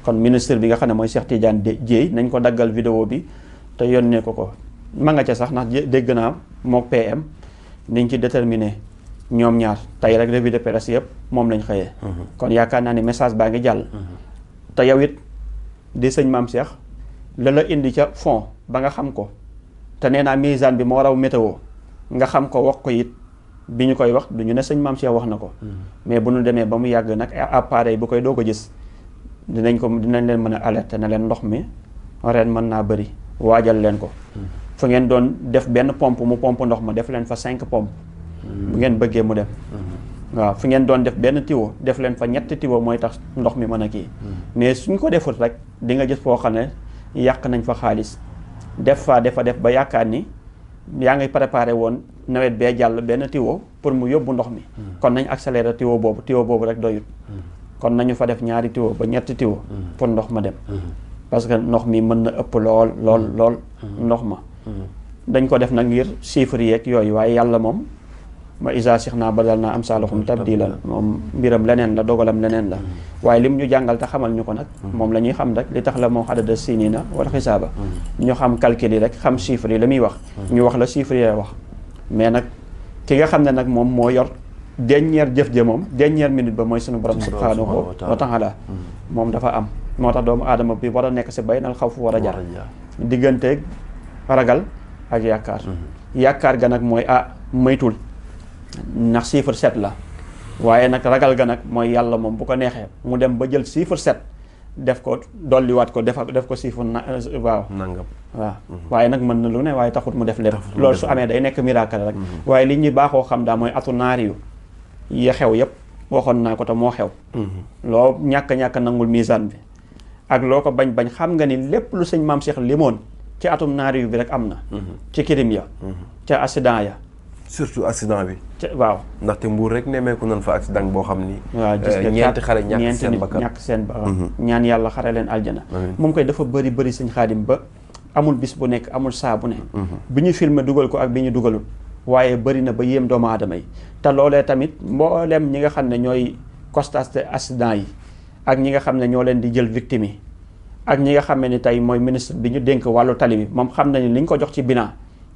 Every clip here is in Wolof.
kon ministre bi nga xam ne mooy Cheikh Tidiane Dièye nañ ko daggal vidéo bi te yónnee ko ma nga ca sax ndax dégg naa mook PM niñ ci déterminé ñoom ñaar tey rek revue de presse yëpp moom lañ xëyee. kon yaakaar naa ne message baa ngi jàll. te yow it di sëñ Maam Cheikh la indi ca fond ba nga xam ko te nee naa misaan bi moo raw météo nga xam ko wax ko it bi ñu koy wax du ñu ne sëñ Maam Cheikh wax na ko. mais bu ñu demee ba mu yàgg nag appareil bu koy doo ko gis dinañ leen mën a alerter na leen ndox mi ren mën naa bëri waajal leen ko. fu ngeen doon def benn pompe mu pompe ndox ma def leen fa 5 pompe bu ngeen bëggee mu dem. waaw fu ngeen doon def benn tiwo def leen fa 7 tiwo mooy tax ndox mi mën a kii. mais suñ ko defut rek di nga gis foo xam ne yàq nañ fa xaalis def ba yaakaar ni yaa ngi préparé woon nawet bee jàll benn tiwo pour mu yóbbu ndox mi. kon nañ accéléré tiwo boobu rek doyut. kon nañu fa def 2 tiwo ba 7 tiwo pour ndox ma dem. parce que ndox mi mën na ëpp lool ndox ma. dañ ko def nag ngir chiffres yeeg yooyu waaye yàlla moom ma isa six naa badal naa am saalaxum tabdilal moom mbiram leneen la dogalam leneen la waaye lim ñu jàngal te xamal ñu ko nag moom la ñuy xam rek li tax la moo xadada sinina wala xisaaba ñu xam calcul yi rek xam chiffres yi la muy wax ñu wax la chiffres yi wax mais nag ki nga xam ne nag moom moo yor dernière jëf ja moom dernière minute ba mooy suñu borom subhanahu wa taala moom dafa am moo tax doomu aadama bi war a nekk si baynal xawf war a jar digganteeg ragal ak yaakaar ga nag mooy moytul ndax chiffre 7 la waaye nag ragal ga nag mooy yàlla moom bu ko neexee mu dem ba jël chiffre 7 def ko dolliwaat ko def ko chiffre nangam waaw waaye nag mën na lu ne waaye taxut mu def lépp loolu su amee day nekk miracle rek waaye li ñuy baaxoo xam daa mooy atu naari yu yi xew yépp waxoon naa ko te moo xew loo ñàkk nangul misaan bi ak loo ko bañ xam nga ni lépp lu sëñ Maam Cheikh limoon ci atum naari yu bi rek am na ci kirim ya ca accident ya surtout accident bi waaw ndaxte Mbuur rek nemmeeku nan fa accident boo xam ni waaw gis nga ñeenti xale ñàkk seen bakkan ñaan yàlla xare leen aljana moom koy dafa bëri sëñ Xaadim ba amul bis bu nekk amul saa bu ne bi ñu filmé dugal ko ak bi ñu dugalul waaye bëri na ba yéem doomu aadama yi te loolee tamit mboolem ñi nga xam ne ñooy constaté accident yi ak ñi nga xam ne ñoo leen di jël victime yi ak ñi nga xam ne ni tey mooy ministre bi ñu dénk wàllu tali bi moom xam nañu li ñu ko jox ci bilan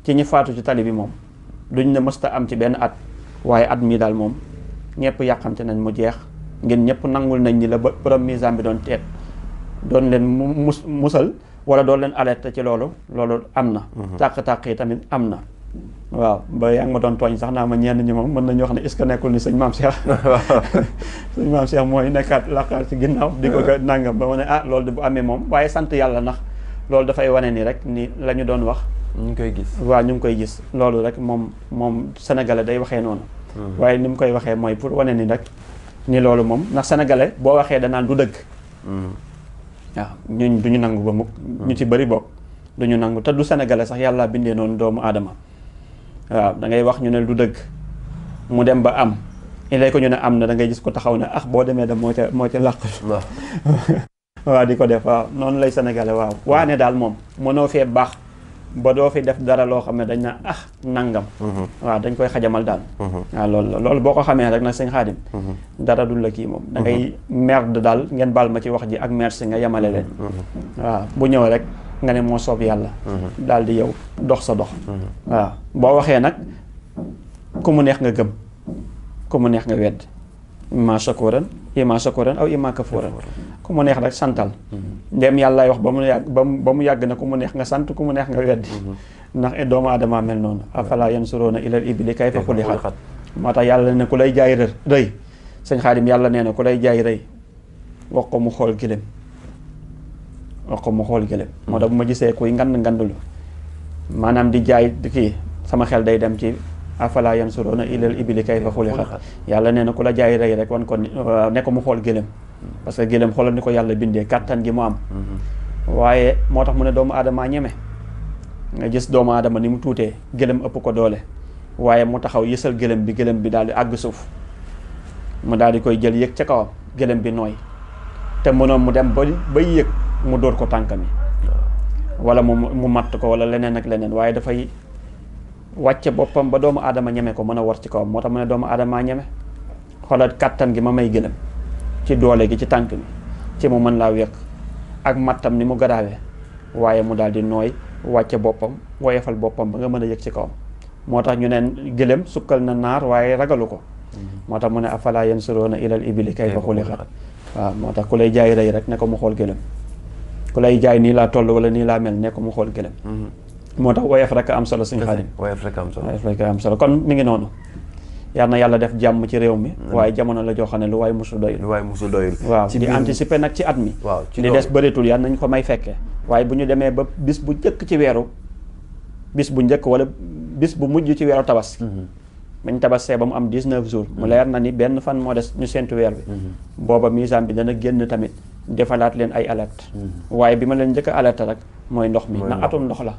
ci ñi faatu ci tali bi moom duñ ne mësta am ci benn at waaye at mii daal moom ñëpp yàqamte nañ mu jeex ngeen ñëpp nangul nañ ni la ba borom misaan bi doon teet doon leen musal wala doon leen alerte ci loolu am na tàq-tàq yi tamit am na waaw ba yaa ngi ma doon tooñ sax naa ma ñenn ñi moom mën nañu wax ne est-ce que nekkul ni sëñ Maam Cheikh sëñ Maam Cheikh mooy nekkaat laqaar ci ginnaaw di ko nangam ba ma ne loolu de bu amee moom waaye sant yàlla ndax loolu dafay wane ni rek ni la ñu doon wax ñu ngi koy gis waaw ñu ngi koy gis loolu rek moom sénégalais day waxee noonu waaye ni mu koy waxee mooy pour wane ni rek ni loolu moom ndax sénégalais boo waxee danaan du dëgg waaw ñun duñu nangu ba mukk ñu ci bëri bokk duñu nangu te du sénégalais sax yàlla bindee noonu doomu aadama waaw da ngay wax ñu ne du dëgg mu dem ba am ilay ko ñu ne am na da ngay gis ko taxaw ne boo demee da moo ca làq waaw di ko def waaw noonu lay sénégalais waaw waane daal moom mënoo fee baax ba doo fi def dara loo xam ne dañ na nangam waaw dañ koy xajamal daal waaw loolu boo ko xamee rek nag sëñ Xaadim dara dul la kii moom da ngay merde daal ngeen baal ma ci wax ji ak merci nga yemale leen waaw bu ñëw rek nga ne moo soob yàlla daal di yow dox sa dox waaw boo waxee nag ku mu neex nga gëm ku mu neex nga wedd ima shakuran aw ima kafuran ku mu neex rek santal ndem yàllaay wax ba mu yàgg na ku mu neex nga sant ku mu neex nga weddi ndax doomu aadama mel noonu afala yansuruna ilal ibili kayfa xuliqat moo tax yàlla ne ku lay jaay rëy sëñ Xaadim yàlla nee na ku lay jaay rëy wax ko mu xool gëlëm moo tax bu ma gisee kuy ngandulu maanaam di jaay kii sama xel day dem ci afala yansuruna ilal ibili kayfa xuliqat yàlla nee na ku la jaay rëy rek wan ko ne ko mu xool gëlëm parce que gëlëm xoolal ni ko yàlla bindee kàttan gi mu am waaye moo tax mu ne doomu aadama ñeme nga gis doomu aadama ni mu tuutee gëlëm ëpp ko doole waaye mu taxaw yësal gëlëm bi daal di àgg suuf mu daal di koy jël yëg ca kawam gëlëm bi nooy te mënoon mu dem ba yëg mu dóor ko tànk mi wala mu matt ko wala leneen ak leneen waaye dafay wàcce boppam ba doomu aadama ñeme ko mën a war ci kawam moo tax mu ne doomu aadama ñeme xoolal kàttan gi ma may gëlëm ci doole gi ci tànk mi ci mu mën laa wekk ak mattam ni mu garaawee waaye mu daal di nooy wàcce boppam woyefal boppam ba nga mën a yëg ci kawam moo tax ñu neen gëlëm sukkal na naar waaye ragalu ko moo tax mu ne afala yansuruuna ilal ibili kayfa xuliqat waaw moo tax ku lay jaay rëy rek ne ko mu xool gëlëm ku lay jaay nii laa toll wala nii laa mel ne ko mu xool gëlëm moo tax woyef rek am solo suñu Xaadim woyef rek am solo woyef rek am solo kon mi ngi noonu yal na yàlla def jàmm ci réew mi waaye jamono la joo xam ne lu waay musul doyul waaw di anticiper nag ci at mi li des bëreetul yal nañ ko may fekkee waaye bu ñu demee ba bis bu njëkk ci weeru bis bu njëkk wala bis bu mujj ci weeru tabaski bañ tabaskee ba mu am 19 jours mu leer na ni benn fan moo des ñu séntu weer bi booba misaan bi dana génn tamit defalaat leen ay alerte waaye bi ma leen njëkk a alerte rek mooy ndox mi ndax atum ndox la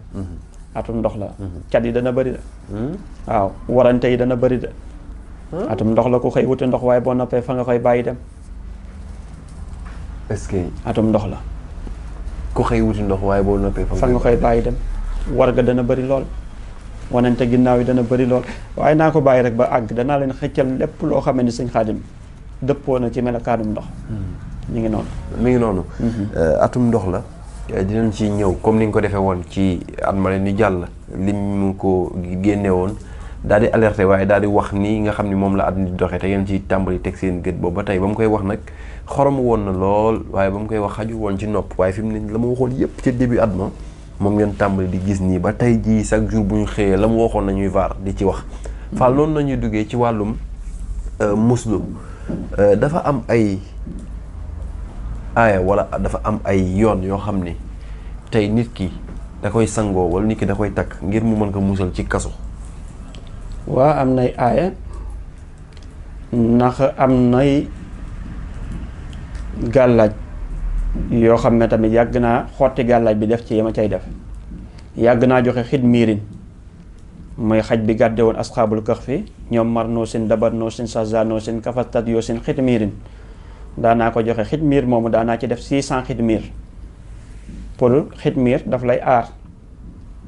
atum ndox la cat yi dana bëri de waaw warante yi dana bëri de atum ndox la ku xëy wuti ndox waaye boo noppee fa nga koy bàyyi dem est-ce que atum ndox la ku xëy wuti ndox waaye boo noppee fa nga koy bàyyi dem war ga dana bëri lool wanante ginnaaw yi dana bëri lool waaye naa ko bàyyi rek ba àgg danaa leen xëccal lépp loo xamee ni sëñ Xaadim dëppoo na ci melokaanum ndox mi ngi noonu atum ndox la dinañ ci ñëw comme ni nga ko defee woon ci at ma leen ni jàll lim mu ko génne woon daal di alerté waaye daal di wax ni nga xam ni moom la at mi di doxee te ngeen ci tàmbali teg seen gët boobu ba tey ba mu koy wax nag xorom woon na lool waaye ba mu koy wax xaju woon ci nopp waaye fi mu ne la ma waxoon yépp ci début at ma moom ngeen tàmbali di gis nii ba tey jii chaque jour bu ñu xëyee la mu waxoon nañuy vaar di ci wax Fall noonu nañuy duggee ci wàllum muslu dafa am ay aaya wala dafa am ay yoon yoo xam ni tey nit ki da koy sangoo wala nit ki da koy takk ngir mu mën ko musal ci kaso waa am nay aaya ndax am nay gàllaaj yoo xam ne tamit yàgg naa xotti gàllaaj bi def ci yema cay def yàgg naa joxe xidmiirin mooy xaj bi gàdde woon asxaabul kahfi ñoom marnoo sin dabarnoo sin sazanoo sin kafastat yoo sin xidmiirin daanaa ko joxe xidmiir moomu daanaa ci def 600 xidmiir pour xidmiir daf lay aar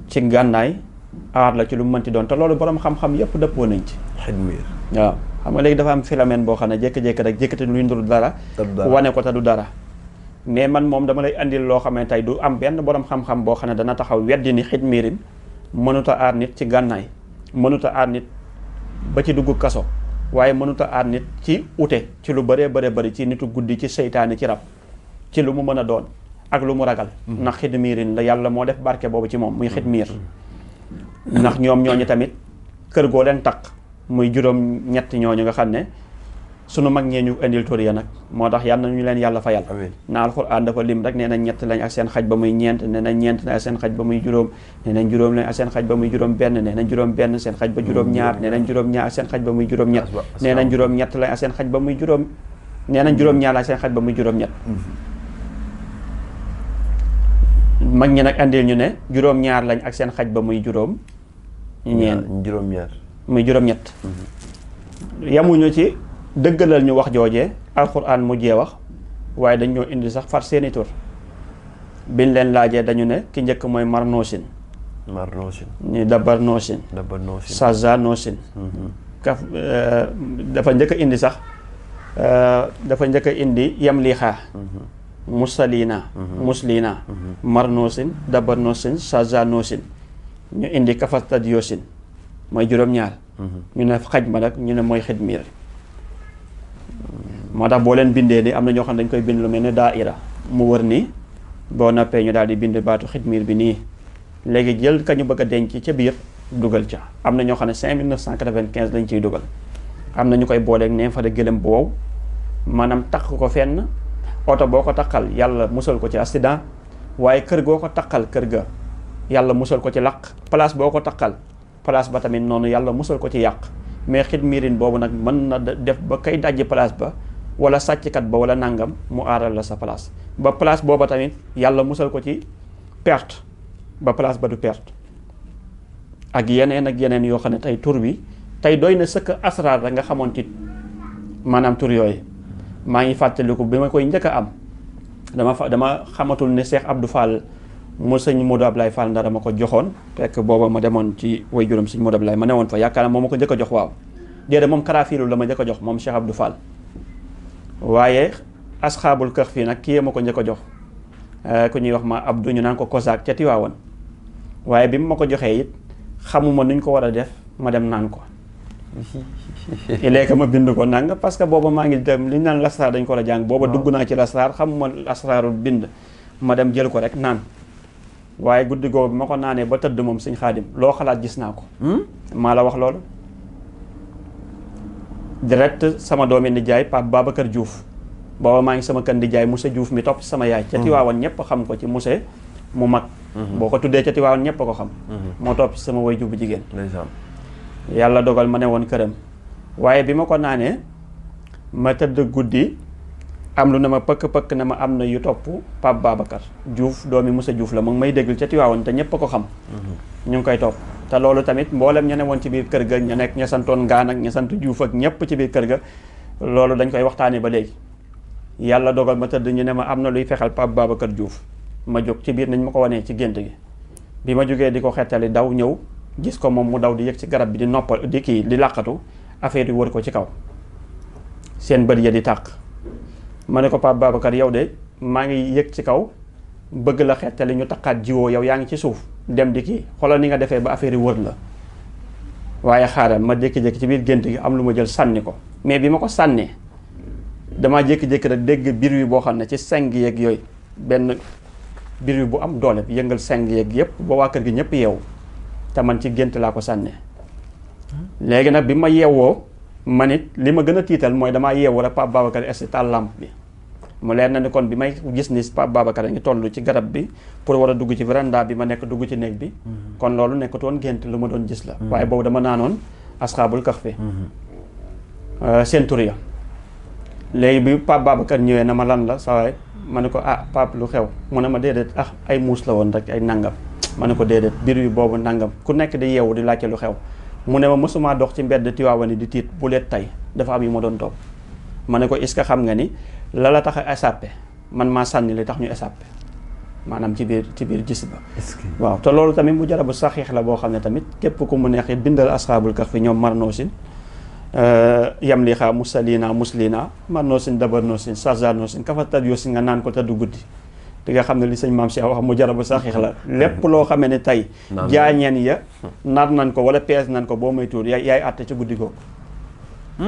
ci gànnaay aar la ci lu mu mënti doon te loolu borom xam-xam yépp dëppoo nañ ci xidmiir waaw xam nga léegi dafa am phénomène boo xam ne jékki-jékki rek jékkati luy ndul dara wane ko te du dara mais man moom dama lay andil loo xam ne tey du am benn borom xam-xam boo xam ne dana taxaw weddi ni xidmiirin mënut a aar nit ci gànnaay mënut a aar nit ba ci dugg kaso waaye mënut a aar nit ci ute ci lu bëree bëri ci nitu guddi ci seytaane ci rab ci lu mu mën a doon ak lu mu ragal ndax xidmiirin la yàlla moo def barke boobu ci moom muy xidmiir ndax ñoom ñooñu tamit kër goo leen taq muy juróom ñett ñooñu nga xam ne sunu mag ñee ñu indil tur ya nag moo tax yàlla na ñu leen yàlla fayal na alxuraan dafa lim rek nee na ñett lañ ak seen xaj ba muy ñeent nee na ñeent lañ ak seen xaj ba muy juróom nee nañ juróom lañ ak seen xaj ba muy juróom benn nee nañ juróom benn seen xaj ba juróom ñaar nee nañ juróom ñaar ak seen xaj ba muy juróom ñett nee nañ juróom ñett lañ ak seen xaj ba muy juróom nee nañ juróom ñaar ak seen xaj ba muy juróom ñett mag ñi nag andil ñu ne juróom ñaar lañ ak seen xaj ba muy juróom juróom ñaar muy juróom ñett yamuñu ci dëggalal ñu wax joojee alxuraan mujjee wax waaye dañ ñoo indi sax far seeni tur biñ leen laajee dañu ne ki njëkk mooy marnoosin ñu dabar noosin saza noosin kaf dafa njëkk a indi sax dafa njëkk a indi yam liixaa musalina muslina marnoosin dabar noosin saza noosin ñu indi kafastad yoosin mooy juróom-ñaar ñu ne xaj ma nag ñu ne mooy xidmiir moo tax boo leen bindee ni am na ñoo xam ne dañ koy bind lu mel ne daaira mu wër nii boo noppee ñu daal di bind baatu xidmiir bi nii léegi jël ka ñu bëgg a denc ca biir dugal ca am na ñoo xam ne 5995 lañ ciy dugal am na ñu koy booleeg neen fa de gëlëm bu wow maanaam takk ko fenn oto boo ko takkal yàlla musal ko ci accident waaye kër goo ko takkal kër ga yàlla musal ko ci laq place boo ko takkal place ba tamit noonu yàlla musal ko ci yàq mais xidmiirin boobu nag mën na def ba kay dajji place ba wala sàcckat ba wala nangam mu aaral la sa place ba place booba tamit yàlla musal ko ci perte ba place ba du perte ak yeneen yoo xam ne tey tur bi tey doy na sëkk asraar rek nga xamoon ci maanaam tur yooyu maa ngi fàttaliku bi ma koy njëkk a am dama xamatul ne Cheikh Abdou Fall mu sëñ Modou Ablaye Fall Ndara ma ko joxoon fekk booba ma demoon ci way juróom sëñ Modou Ablaye ma newoon fa yaakaar naa moom ma ko njëkk a jox waaw déedéet moom karaafiilu la ma njëkk a jox moom Cheikh Abdou Fall waaye asxaabul kahfi nag kii ma ko njëkk a jox ku ñuy wax ma Abdou ñu naan ko Kosaak ca Tiwaawan waaye bi mu ma ko joxee it xamuma nuñ ko war a def ma dem naan ko léegi ma bind ko nanga parce que booba maa ngi dem li ñu naan lasraar dañ ko la jàng booba dugg naa ci lasraar xamuma lasraarul bind ma dem jël ko rek naan waaye guddi googu bi ma ko naanee ba tëdd moom sëñ Xaadim loo xalaat gis naa ko maa la wax loolu direct sama doomi nijaay Pape Babacar Diouf booba maa ngi sama kër nijaay Moussa Diouf mi topp sama yaay ca Tiwaawan ñëpp xam ko ci Moussa mu mag boo ko tuddee ca Tiwaawan ñëpp a ko xam moo topp sama waajur bu jigéen yàlla dogal ma ne woon këram waaye bi ma ko naanee ma tëdd guddi am lu ne ma pëkk-pëkk na ma am na yu topp Pape Babacar Diouf doomi Moussa Diouf la mu ngi may déglu ca Tiwaawan te ñëpp a ko xam ñu ngi koy topp te loolu tamit mboolem ña ne woon ci biir kër ga ña nekk ña santoon Ngaan ak ña sant Diouf ak ñëpp ci biir kër ga loolu dañ koy waxtaanee ba léegi yàlla dogal ma tëdd ñu ne ma am na luy fexal Pape Babacar Diouf ma jóg ci biir nañ ma ko wanee ci gént gi bi ma jógee di ko xettali daw ñëw gis ko moom mu daw di yëg ci garab bi di noppal di kii di làqatu affaire yi wër ko ci kaw seen bët ya di tàq ma ne ko Pape Babacar yow de maa ngi yëg ci kaw bëgg la xettali ñu taqaat jiwoo yow yaa ngi ci suuf dem di kii xoolal ni nga defee ba affaire yi wër la waaye xaaral ma jékki-jékki ci biir gént gi am lu ma jël sànni ko mais bi ma ko sànnee damaa jékki-jékki rek dégg biir wi boo xam ne ci seng yeeg yooyu benn biir wi bu am doole bi yëngal seng yeeg yëpp ba waa kër gi ñëpp yeewu te man ci gént laa ko sànnee léegi nag bi ma yeewoo man it li ma gën a tiital mooy damaa yeewu rek Pape Babacar esti taal lampe bi mu leer na ni kon bi may gis ni Pape Babacar a ngi toll ci garab bi pour war a dugg ci véranda bi ma nekk dugg ci néeg bi kon loolu nekkatoon gént lu ma doon gis la waaye boobu dama naanoon asxaabul kahfi seen tur ya léegi bi Pape Babacar ñëwee na ma lan la sa waay ma ne ko Pape lu xew mu ne ma déedéet ay muus la woon rek ay nangam ma ne ko déedéet biir wi boobu nangam ku nekk di yeewu di laajte lu xew mu ne ma mësumaa dox ci mbedd Tiwaawan di tiit bu leet tey dafa am yu ma doon topp ma ne ko est-ce que xam nga ni la la tax a échappé man maa sànni li tax ñu échappé maanaam ci biir gis ba waaw te loolu tamit mu jarabu saxiix la boo xam ne tamit képp ku mu neex it bindal asxaabul kahfi ñoom marnoosin yamlixa musalina muslina marnoosin dabarnoosin sarjanoosin kafa tad yoosin nga naan ko tëddu guddi di nga xam ne li sëñ maam Cheikh wax mu jarabu saxiix la lépp loo xamee ne tey jaañeen ya nar nañ ko wala pees nañ ko boo may tuur yaay àtte ci guddi googu